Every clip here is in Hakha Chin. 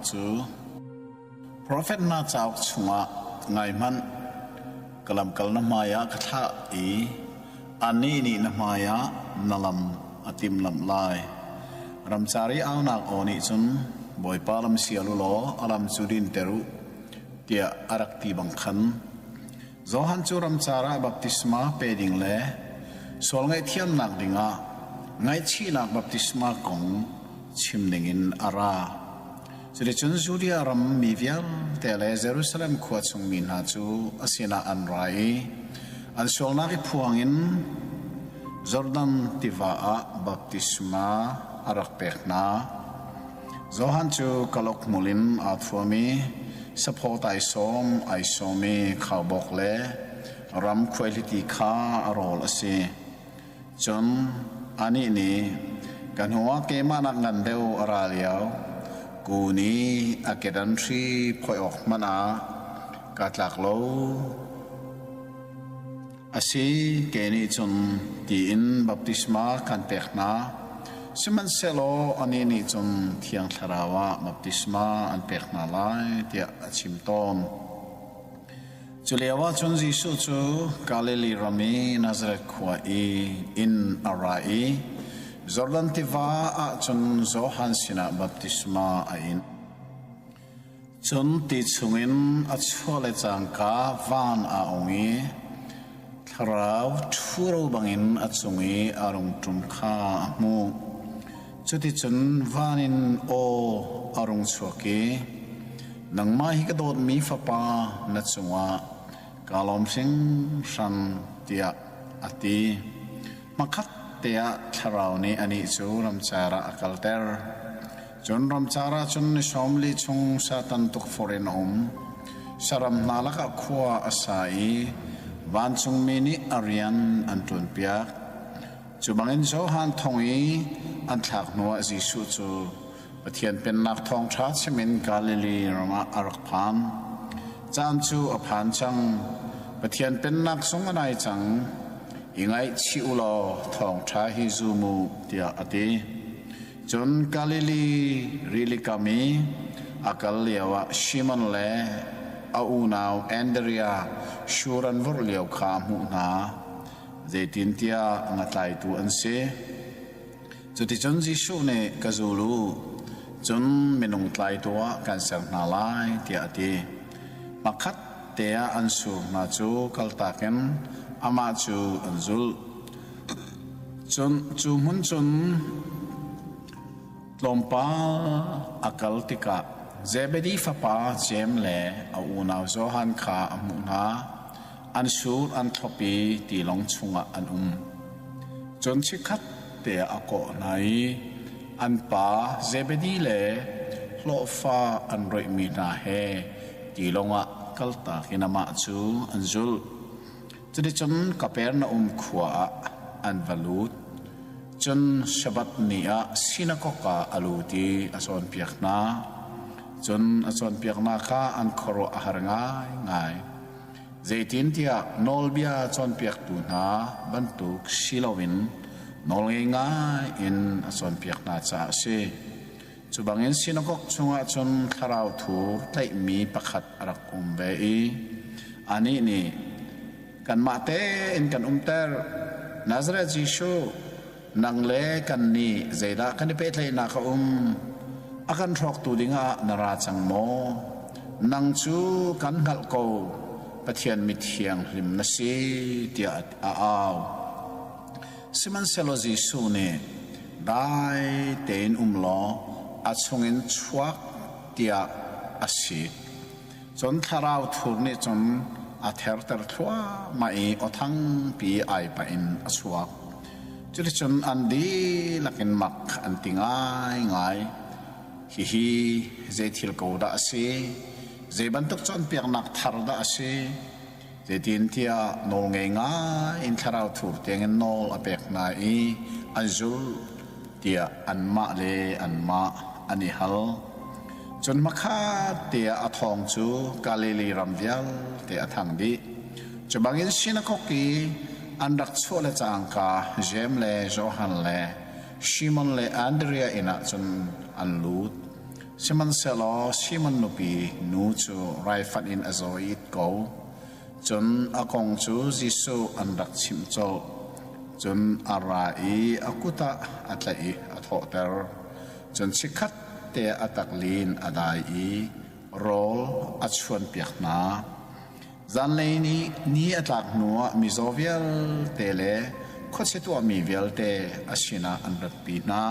cu Profet hna cauk chungah ngaihmanh, ka lamkal na hmaiah ka thlah i anih nih na hmaiah na lam a timhlamh lai. Ramcar i aunak aw nih cun, Bawipa lam sial u law a lam cu dinter u, tiah a rak ti bang khan. Johan cu ramcar ah baptisma pe ding le sual ngaihthiamnak dingah ngaihchihnak baptisma kong chim dingin a ra. Cuticun Judea ram mi vialte le Jerusalem khua chung mi hna cu a sinah an ra i an sualnak i phuang in Jordan tiva ah baptisma a rak pek hna. Johan cu kalauk hmul in aa thuam i saphaw taisawm ai sawm i khaubawk le ram khuaihliti kha a rawl a si. Cun anih nih, Ka hnuah keimah nak ngan deuh a ra lio, kun i a kedan hri phoih awk hmanh ah kaa tlak lo. A si, kei nih cun ti in baptisma kan pek hna, sihmanhsehlaw anih nih cun Thiang Thlarau ah baptisma an pek hna lai, tiah a chim tawn. Cu lioah cun Jesuh cu Galilee ram i Nazareth khua i inn a ra i Jordan tiva ah cun Johan sinah baptisma a in. Cun ti chungin a chuah le cangka van aa ong i Thlarau ṭhuro bangin a cung i a rung ṭum kha a hmuh. Cuticun van in aw a rung chuak i, Nangmah hi ka dawtmi fapa na cungah kaa lawm hringhran, tiah a ti. Hmakhat te ah Thlarau nih anih cu ramcar ah a kalter. Cun ramcar ah cun ni 40 chung Satan tukforh in a um. Saram hna lakah khua a sa i vancungmi nih a rian an ṭuanpiak. Cu bangin Johan thong i an thlak hnuah Jesuh cu Pathian Pennak thawngṭha chim in Galilee ram ah a rak phan. Caan cu a phan cang. Pathian Pennak zong a nai cang. I ngaihchih u law thawngṭha hi zum u, tiah a ti. Cun Galilee rilikam i a kal lioah Simon le a unau Andria shur an vurh lio kha a hmuh hna. Zeitintiah ngatlaitu an si. Cuticun Jesuh nih ka zul u, cun minung tlaitu ah kan ser hna lai, tiah a ti. Hmakhat te ah an sur hna cu kaltak in amah cu an zulh. Cun cu hmun cun tlawmpal a kal tikah Zebedi fapa Jeim le a unau Johan kha a hmuh hna. An sur an thlop i tilawng chungah an um. Cun chikkhat te ah a kawh hna i an pa Zebedi le hlawhfa an roihmi hna he tilawng ah kaltak in amah cu an zulh. Cuticun Kapernaum khua ah an va lut. Cun Sabbath ni ah sinakok ah a lut i a cawnpiak hna. Cun a cawnpiaknak kha an khuaruah a har ngaingai. Zeitintiah nawlbia cawnpiaktu hna bantuk si loin nawlngei ngai in a cawnpiak hna caah a si. Cu bangin sinakok chungah cun thlarau thur tlaihmi pakhat a rak um ve i anih nih, Kanmah tein kan umter, Nazareth Jesuh, nang le kannih zeidah kan i pehtlaihnak a um? A kan hrawktu dingah na ra cang maw? Nang cu kan hngalh ko, Pathian mi thianghlim na si, tiah a au. Sihmanhsehlaw Jesuh nih, Dai tein um law a chungin chuak, tiah a sik. Cun thlarau thur nih cun a therter thluahmah i aw thangpi ai pah in a chuak. Cuticun an dihlak in mak an ti ngaingai. Hihi zei thil ko dah a si? Zei bantuk cawnpiaknak thar dah a si? Zeitintiah nawlngei ngai in thlarau thur tiangin nawl a pek hna i an zulh tiah anmah le anmah an i hal. Cun hmakhat tiah a thawng cu Galilee ram vialte a thang dih. Cu bangin sinakok i an rak chuah le cangka Jeim le Johan le Simon le Andria inn ah cun an lut. Sihmanhsehlaw Simon nupi nu cu raifanh in a zaw i it ko. Cun a kong cu Jesuh an rak chimh colh. Cun a ra i a kut ah a tlaih i a thawhter. Cun chikkhat te a taklin a dai i rawl a chuanpiak hna. Zanlei ni, ni a tlak hnuah mizaw vialte le khuachia tuahmi vialte a sinah an ratpi hna.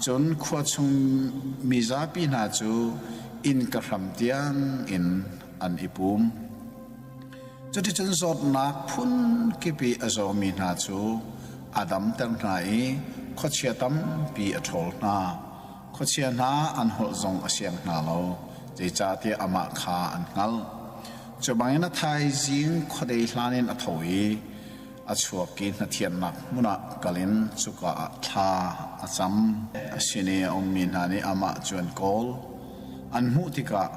Cun khua chung mizapi hna cu innka hram tiangin an i pum. Cuticun zawtnak phun kip i a zawmi hna cu a damter hna i khuachia tampi a ṭhawl hna. Khuachia hna an holh zong a siang hna lo, zeicahtiah amah kha an hngalh. Cu bangin a thaizing khuadei hlan in a tho i a chuak i hnathiannak hmun ah kal in cuka ah thla a cam. A sin i a ummi hna nih amah cu an kawl. An hmuh tikah.